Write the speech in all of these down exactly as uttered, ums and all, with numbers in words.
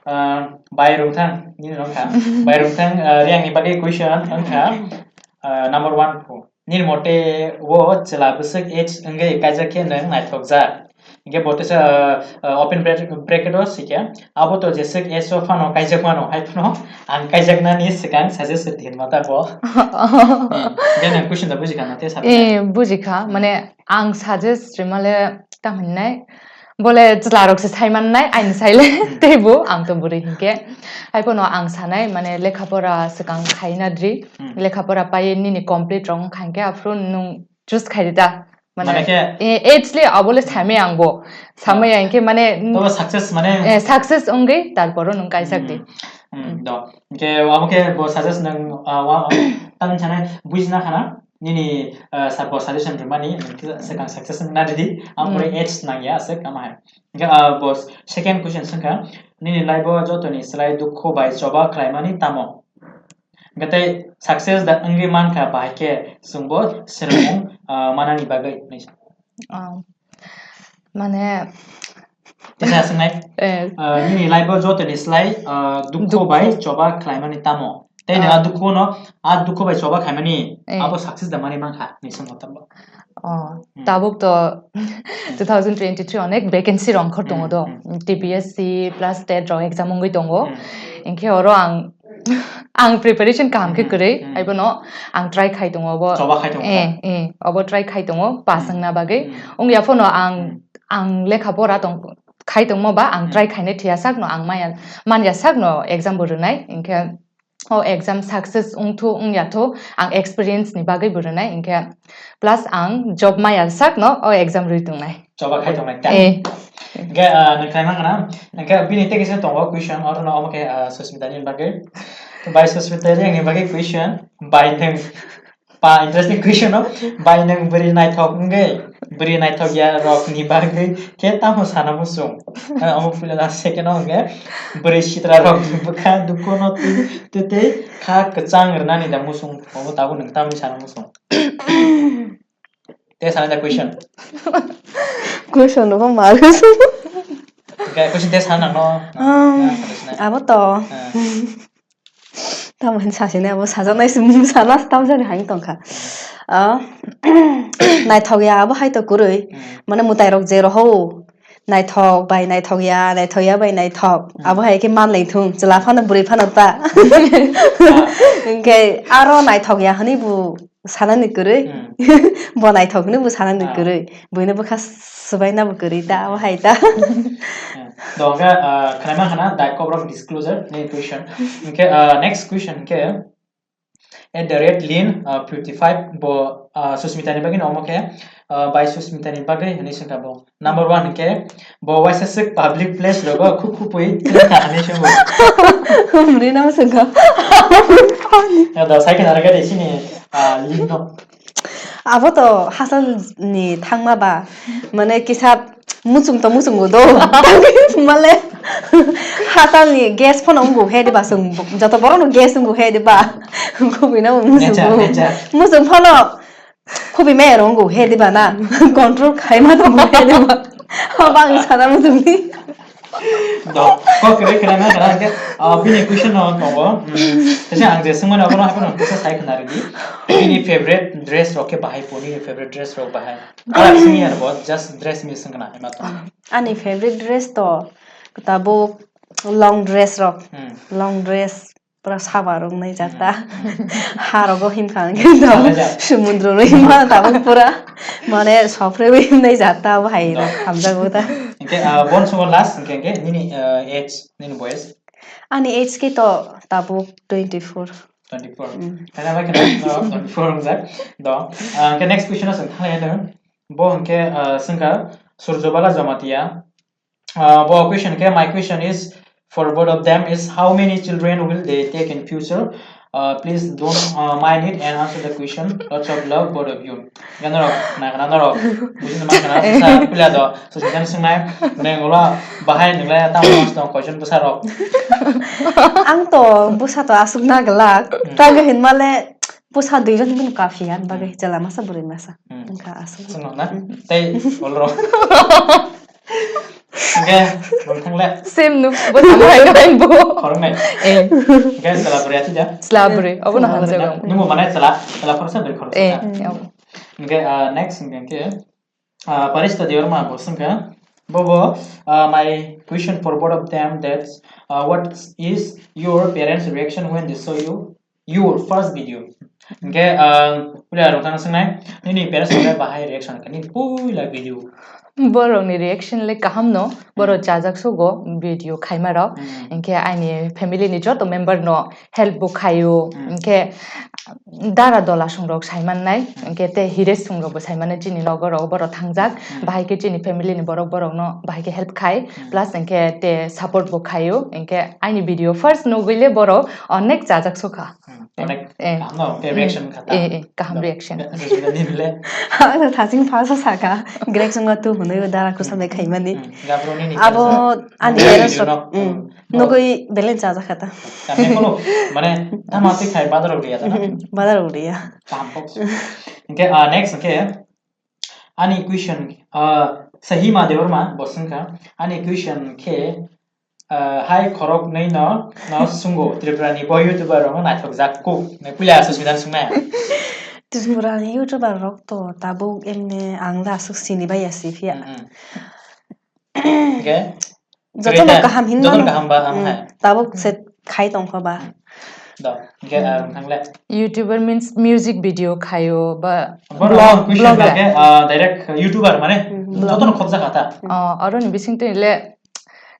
Ah, bai rungthang, nini rungthang. Bai rungthang, ah, riyangni bagwi question wngkha, ah, number one pho. Nini mote o chwla bwswk age wngwi kaijak khe nwng naithokjak? Hingke bo teisa, ah, ah, open bracket, bracket o sikhe, abo to jeswk age o phano kaijak mano, hai phano ang kaijaknani swkang suggest rwdi hinma ta bo. Hmm. Hingke nwng question da bujikha na te sa. Eh, bujikha. Hmm. Mane ang suggest rwmale tamo hinai, bole chwla rok se sai mannai, aini saile. Hmm. Teibo ang to bwrwi hinkhe. Hai phano ang sanai, mane lekha pora swkang khaina dri. Hmm. Lekha pora pai nini complete rok wngkha hinkhe, aphuru nwng choose khaidi ta. Mane, mane khe eh, age le abole samai ang bo. Samai ang khe mane, tobo success mane eh, success wngwi tarporo nwng kaijak di. Hmm, hmm, do. Hingke abo khe bo suggest nwng, ah, wa, tamni sanai bujina khana. Nini, ah, sa-, bo suggestion rwmani, nwng khe swkang success wngna ridi, ang pore Hmm. Ads nangya aswk, ama hai. Hingke, ah, bo second question swngkha, nini life o jotoni slai dukhu bai choba khlaimani tamo? Hingke tei success da wngwi mankha, bahai khe chwngbo swrwngmung, ah, manani bagwi, hinwi sa. Ah, mane, Teisa swngnaik. Eh. Ah, nini life o jotoni slai, ah, dukhu Dukhu. bai choba khlaimani tamo? Tei nwng Ah. a dukhu no, a dukhu bai choba khaimani, Eh. abo success da manwi mankha, hinwi swngkha tamo? Oh, Hmm. Tabuk to Hmm. two thousand twenty-three onek vacancy rok ongkhor tongo Hmm, do. Hmm. T P S C plus tet rok exam wngwi tongo. Hmm. Hinkhe oro ang, ang preparation kaham khe Hmm, kwrwi, hmm. Haibono ang try khai tongo obo. Choba khai tongo Eh, ba? Eh, obo try khai tongo, pass Hmm. wngna bagwi. Hmm. Wngya phano ang, Hmm. Ang lekha pora tong, khai tongmo ba, ang Hmm. Try khainai thwiya sakno, ang manya, manya sakno exam bo rwnai, hinkhe o exam success wngthu, wngya thu, ang experience ni bagwi bo rwnai, hinkhe plus ang job maya sakno o exam rwi tongnai. Choba khai tongnai ta? Eh. Hingke, ah, nwng khlai mankha na? Hingke bini tei kisa tongo question, oro no omo khe, ah, Susmita ni bagwi. Bai Susmita ni bagwi question, bai nwng pa interesting question no, bai nwng bwrwi naithok wngwi, bwrwi naithok ya rok ni bagwi khe tamo sana muchung? Ah, omo puila na second o hwnkhe, bwrwi sitra rok ni bwkha dukhu no twi, twi, twi kha kwchang rwnani da muchung, omo tabuk nwng tamni sana muchung? Te sana da question. Question rok ma rw sung. Ga question te sana no. Um, Na, sana sina. Abo to. Ah. Tamo hin sasine abo sajaknai se mung sana se tamjani hai tongkha. Ah, naithok ya abo hai to kwrwi. Hmm. Mane mwtai rok je roho. Naithok bai naithok ya, naithok ya bai naithok. Hmm. Abo hai khe manlai thung, chwla phano bwrwi phano ta. Ah. Hinkhe aro naithok ya hwnwi bo sanani kwrwi. Hmm. Bo naithok hwnwi bo sanani Ah. kwrwi. Buino bwkha swbaina bo kwrwi ta, abo hai ta. Hmm. Do hwnkhe, ah, khwnaima khana, dai kokrok disclosure ni question. Hinkhe, ah, next question hinkhe, at the rate lin, ah, fifty five bo, ah, Susmita ni bagwi no omo khe, ah, bai Susmita ni bagwi hinwi swngkha bo. Number one hinkhe, bo waisa swk public place rogo khuk khupui twlangkha hinwi swngo. Hwnwi no swngkha. Ya, do sai khna rwkha de chini, ah, lin no. Abo to hachal ni thangma ba, mane kisa muchung to muchungo do. Male hachal ni gas phano wngbo he diba chwng joto borok no gas wngbo he diba. Khubui no muchungo. Nature, nature. Muchung phano khubui me ero wngbo he diba na. Control khaima tongbo he diba. Hoba ang sana muchungni. Do, kok kwrwi khwna na khwna hwnkhe, ah, bini question no tongo. Hmm, tesa ang je swngmani obono haphano tesa sai khwna rwdi. Bini favorite dress rok khe bahai po, nini favorite dress rok bahai? Karak swngya bo, just dress ni swngna hima to. Ani favorite dress to tabuk long dress rok. Hmm. Long dress. Pura sabar rok nai jata. Hmm. Ha rogo himkha hwnkhe to. Sabar ja. Sumundro rok himma tabuk pura. Mane sofre rok himnai jata abo hai rok hamjago ta. Hwnkhe, ah, bon sumo last hwnkhe, hwnkhe nini, ah, age, nini boyes? Ani age khe to tabuk twenty four. Twenty four. Hmm. Khaina bai khana norok twenty four wngjak. Do. Ah, hwnkhe next question o chwng thanglaina. Bo hwnkhe, ah, swngkha Surjobala Jamatia. Uh, bo question ke, my question is for both of them is how many children will they take in future? Uh, please don't, uh, mind it and answer the question. Lots of love, both of you. Ganarok, na, na, norok. Buji na, na, na, pula do. So, jangan sengai, neng ulo, bahai neng le, tamo mas dong, question besar rok. Ang to, busa to asuk na gelak. Hmm. Taga hin male, busa duijon pun kafian, bagai jala masa buri masa. Hmm. Engka asuk. Senok na? Hmm. Tei, olro. Hingke, bung thangle. Same no, bo thanglai nai bo. Khoroknai. Eh. Hingke, chwla bwrwi achi da. Chwla bwrwi, obo no hamjak. Nungbo mane chwla, chwla khoroksa bwrwi khoroksa. Eh, ya. Hingke, ah, next hingke, ah, Parista Debbarma bo swngkha. Bobo, ah, my question for both of them, that's, ah, what is your parents' reaction when they saw you your first video? Hingke, ah, puila rok thang swngnai, nini parents rok bahai reaction kani puila video. Borok ni reaction le kaham no, borok chajak sugo video khaima rok. Hmm. Hingke aini family ni joto member no help bo khaio. Hmm. Hingke dara dola song rok sai mannai. Hmm. Hingke te hire song rok bo sai mannai chini nogo rok borok thangjak. Hmm. Bahai ke chini family ni borok borok no bahai ke help khai. Hmm. Plus hingke te support bo khaio. Hingke aini video first nugui le borok onek chajak sukha. Hmm, onek eh, kaham no, eh, reaction kha ta. Eh, eh, kaham reaction. Nini le? Ang thasing phasa saka, Greg songma tu hwnwi dara kusa bai khaimani. Hmm, gabro nini abo ani parents rok, hmm, nugui belai chajak kha ta. Kami kono, mane, tama twi khai badar uriya ta. Hmm, badar uriya. Kaham kok. Hingke, ah, next hingke, ani question, ah, Sahima Debbarma bo swngkha, ani question khe, ah, hai khorok nai no, no sungo Tripura ni bo YouTuber rok no naithok jak kuk, nai puila Susmita ni sungnai. Tripura ni YouTuber rok to tabuk emne ang da aswk sini bai ya si phiya. Hmm, hmm. Hingke? Jotono kaham hinma jotono no. Kaham ba, ham hmm, hai. Tabuk se khai tongkha ba. Do, hingke, ah, rung thangle. YouTuber means music video khaio ba. Bono vlog, question vlog kha da. Khe, ah, direct YouTuber mane, hmm, vlog. Jotono khobjak kha ta. Ah, aroni bising twi le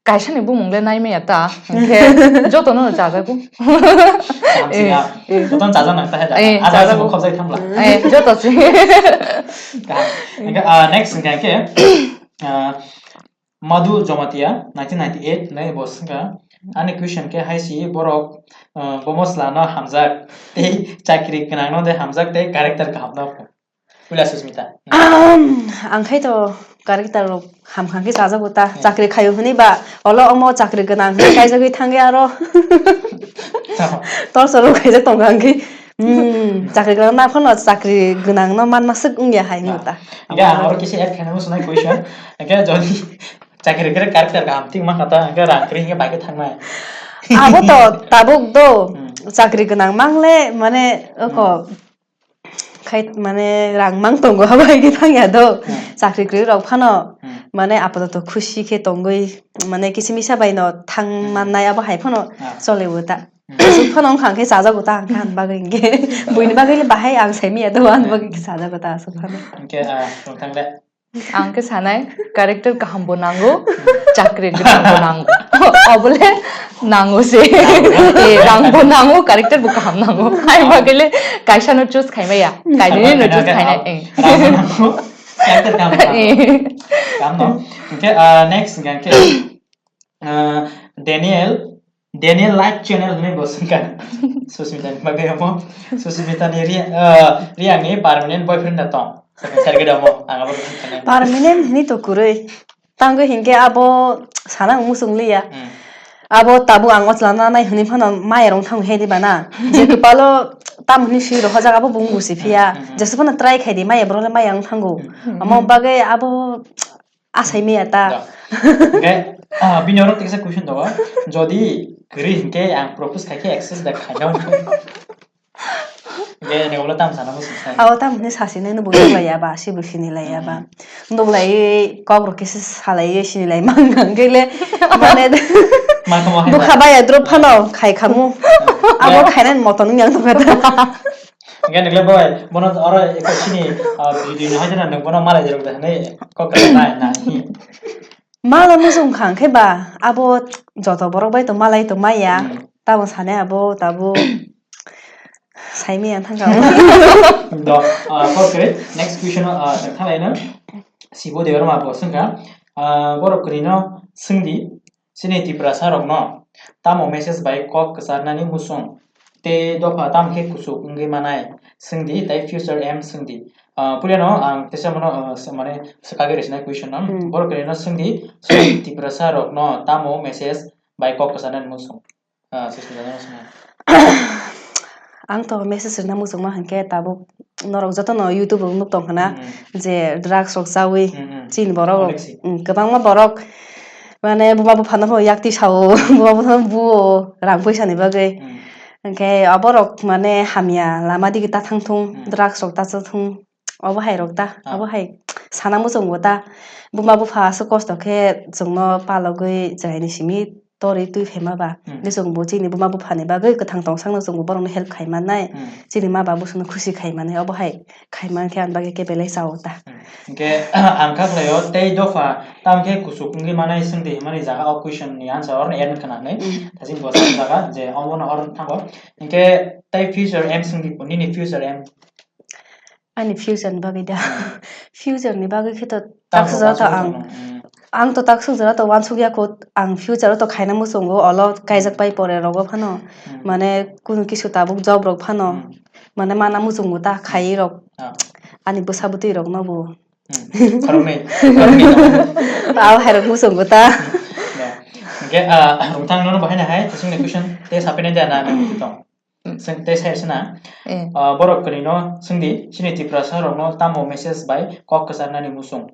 kaisa ni bumung le nai maya ta. Hingke jotono chajago. Kaham sini, eh, ah. Eh. Jotono chaja nang ta hai da. Eh, ah, chajago. Khobjak thangla. Eh, joto si. Kaham. Hingke, ah, next hingke, ah, Madhu Jamatia, nineteen ninety-eight, nai bo swngkha, ani question khe hai si borok, uh, bo mosla no hamjak, tei chakri gwnang no de hamjak, tei character kaham no pho. Puila Susmita. Ahem, ang khai to character rok ham khang khe chajago ta, hmm, chakri khayo hwnwi ba, olo omo chakri gwnang hwnwi kaijagwi thangwi aro. Torso rok kaijak tongkha ang khe. Hmm, chakri gwnang na phano chakri gwnang no manma swk wngya hai wngta. Hingke ang oro kisa add khaina muchunai question. Hingke jodi chakri kwrwi character kaham thik mankha ta, hingke rang kwrwi hingke bai khe thangnai. Abo to tabuk do, hmm, chakri gwnang mangle mane oko khai mane rang mang tongo abo hai khe thangya do. Hmm. Chakri kwrwi rok phano, hmm, mane apato khusi khe tongwi mane kisa misa bai no thang, hmm, mannai abo hai phano, ah, chole o ta. Aswk phano wngkha hwnkhe chajago ta, hwnkhe ani bagwi hwnkhe. Buini bagwi le bahai ang saimanya do, ani bagwi khe chajago ta aswk phano. Hwnkhe, ah, rung thangle. Ang khe sanai, character kaham bo nango, chakri gwnang bo nango. Obole nango se. Eh, rang bo nango, character bo kaham nango. Ani bagwi le kaisa no choose khaimaya, kainwi no choose khainai. Rang bo nango, character kaham bo nango. Eh. Kaham no. Hwnkhe, ah, next hwnkhe, ah, Daniel, Daniel Light Channel hwnwi bo swngkha. Susmita ni bagwi amo. Susmita ni Ria-, ah, Riang ni permanent boyfriend da tong. Sir gida mo, ang abo swngkha. Permanent hwnwi to kwrwi. Tangwi hinkhe abo sana muchung liya. Hmm. Abo tabuk ang o chwla nanai hwnwi phano maya rong thang he di bana. Jetu palo tam hwnwi swi rohorjak abo bung busi phiya. Hmm, hmm, hmm. Jesu phano try khai di maya borok le maya wng thango. Hmm. Amo bagwi abo Asai maya ta. Da. Hingke, ah, bini oro teksa question tongo. Jodi kwrwi hingke ang propose khaikhe accept da khainai. Hingke ni ulo tam sana muchung sai. Abo tam hwnwi sasi nai nubo nuklai ya ba, sibo sini lai ya ba. Hmm. Nuklai kok rok kisa salai sini lai mang hingke le mane bukha baya drop phano khai khamu. Hmm. Abo khainai moto nung yang tongkha ta. Hingke nukle boy, bono oro eko chini, ah, video ni hoitena nung bono malai dirok de hinui kok khe nai, nai. Mala muchung kha hwnkhe ba, abo joto borok bai to malai to maya. Hmm. Tamo sane abo, tabo saimaya thangka. Do, ah, kok khe next question, ah, thang thalai no. Sibo Debbarma bo swngkha, ah, borok kwrwi no swngdi. Chini Tiprasa rokno tamo message bai kok kwcharnani muchung tei dopha tamo khe kuchuk wngwi manai swngdi tei future aim swngdi. Ah, puilano ang teisa bono, ah, s-, mane swkagwi rwsinai question no. Hmm. Borok kwrwino swngdi, chini Tiprasa rokno tamo message bai kok kwcharnani muchung? Ah, Susmita no swngna. Ang to message rwna muchungma hinkhe tabuk norok jotono YouTube rok nuk tong khna, hmm, je drugs rok chawi, hmm, hmm, chini borok, onek si, hmm, kwbangma borok Mane buma buphano pho yakti sao, buma buphano buo rang poisa ni bagwi. Hmm. Hwnkhe oborok mane hamya lama digi ta thang thung, Hmm. drugs rok ta cha thung. Obo hai rok ta, Ah. obo hai sana muchungo ta. Buma bupha aswk kosto khe chwngno palogwi chwraini simi torwi twi phaima ba. Hmm. Hwnkhe chwngbo chini buma buphani bagwi kwthang tong sakno chwngbo borokno help khai mannai. Hmm. Chini ma babu songno khusi khai mannai. Obo hai khai mankhe ani bagwi khe belai chao ta. Hmm. Hwnkhe ang kha khlaio tei dopha tamo khe kuchuk wngwi manai swngdi hwnmani jaga o question ni answer oroni add wngkha nangnai. Hmm. Thasing bo jaga je omono oroni thango. Hwnkhe tei future aim swngdi nini future aim? Ani future ni bagwi da. Hmm. Future ni bagwi khe to Tamo taksajak to wansukya ang. Ang to taksajak to wansukya kho, ang future o to khaina muchungo, olo kaijak pai pore rogo phano. Hmm. Mane kunu kisu tabuk job rok phano. Hmm. Mane mana muchungo ta khaiwi rok. Ah. Ani bwsa bwtwi rok no bo. Hmm. Khoroknwi, khoroknwi. Abo hai rok muchungo ta. Hmm. Ya. Hwnkhe, ah, Rungthang nono bahai nahai, thasingni question tei sapinai da na nang tong. Swng tei sai sina. Eh. Ah, borok kwrwi no swngdi, chini Tiprasa rokno tamo message bai kok kwcharnani muchung?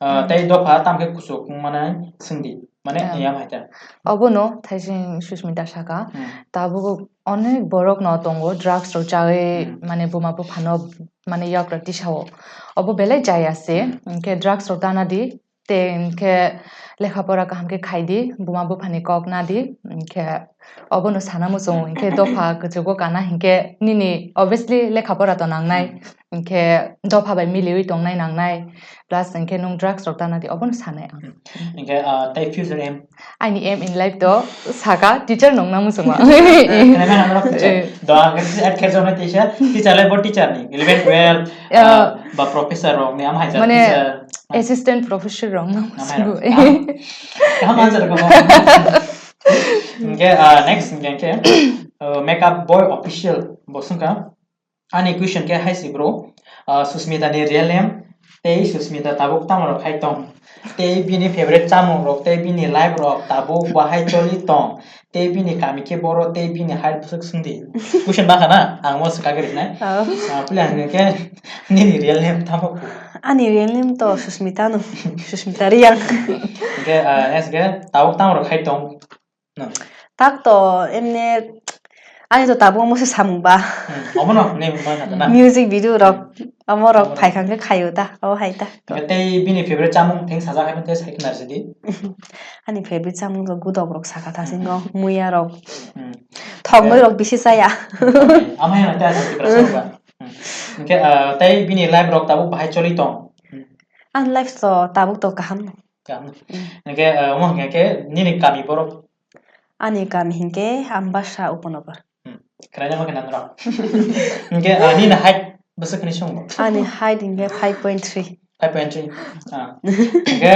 Ah, Hmm. tei dopha tamo khe kuchuk wngmani swngdi. Mane, Ah. yam hai ta. Obono thaising Susmita saka. Hmm. Tabuk onek borok no tongo, drugs rok chawi, Hmm. mane buma buphano, mane yak rok tisao. Obo belai jaya se, Hmm. hwnkhe drugs rok dana di. Tei hwnkhe lekha pora kaham khe khai di, buma buphani kok na di, hwnkhe obono sana muchung, hwnkhe dopha kuchugo kana, hwnkhe nini obviously lekha pora to nangnai, Hmm. hwnkhe dopha bai miliwi tongnai nangnai, plus hwnkhe nwng drugs rok ta na di, obono sanai ang. Hmm. Hwnkhe, ah, tei future aim? Aini aim in life to saka teacher nongna muchungma. Khwnai mano norok teacher. Eh. Do ang khe at khe jone teacher, teacher lai bo teacher ni, eleven, twelve, Ya. ah, ba professor rok ni, am hai jat Mane, teacher. Assistant professor rok no Namai muchungo. Rok. Kaham answer ko. Hwnkhe, ah, next hwnkhe, hwnkhe, ah, Makeup Boy Official bo swngkha. Ani question khe hai si bro. Ah, Susmita ni real name tei Susmita tabuk tamo rok khai tong? Tei bini favorite chamung rok tei bini life rok tabuk bahai choli tong? Tei bini kami khe boro tei bini height bwswk swngdi. Question bakha na? Ang mo swkagwi rwnai. Oh. Ah, pule ang khe nini real name tamo? Ani real name to Susmita no. Susmita Reang. Hwnkhe, ah, next khe tabuk tamo rok khai tong? No. Tak to emne ani to tabuk mo se samung ba. Hmm, omo no, ne mo na na. Music video rok, omo rok Omo rok. Phai khang khe khaio ta, o hai ta. Hwnkhe tei bini favorite chamung theng sajak hai tei sai khna rwdi. Ani favorite chamung rok gudok rok saka ta singo, Hmm. muya rok. Hmm. Thok noi Eh. rok bisi chaya. Amai na ta sa Tiprasa ba. Hmm. Hwnkhe, ah, tei bini life rok tabuk bahai choli tong? Hmm. Ang life to tabuk to kaham. Kaham. Hmm. Hwnkhe, ah, omo hwnkhe khe nini kami borok? Ani kami hinkhe Ambasa Upanagar. Hmm. Khwnai ma khe nang rok. Hwnkhe, ah, nini height bwswk hwnwi swngo? Ani height hinkhe five point three. Five point three. Ah. Hwnkhe,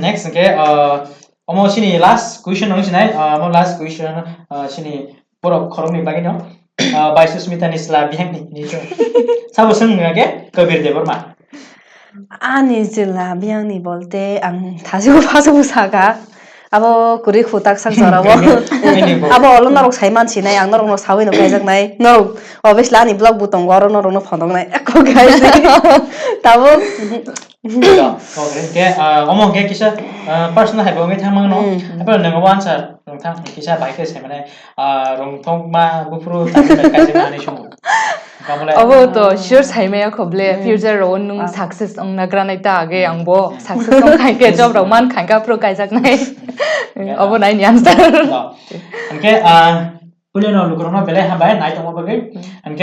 next hwnkhe, ah, omo chini last question wng sinai, ah, omo last question, ah, chini borok khoroknwi bagwi no, ah, bai Susmita ni chwla biyang ni, ni to. Sabo swng nang khe Kabir Debbarma. Ani chwla biyang ni bolte ang thajio phajio saka. Abo kwrwi khu tak sak jora bo. Ini bo. Abo olo norok sai man sinai, ang norok no sawi no kaijak nai. Norok obviously ani vlog bo tongo, oro norok no phondok nai. Kok hai. Tabo. Oke, oke, ah, omo hwnkhe kisa, ah, personal hai bo wngwi thang mano. Hmm. Apa nang answer rung thang kisa bai khe sai mane, ah, rung thok ma buphuru ta kaijak nani song. Kamole. Abo to sure sai maya khoble, Hmm. future ro nung Ah. success ong nagra nai ta age Hmm. ang bo Hmm. success ong khai ke job ro man khai ka pro kaijak nai. Hmm. Abo nai ni answer. No. Hwnkhe, ah, puilano lukurokno belai hambai nai tongma bagwi. Hmm. Hwnkhe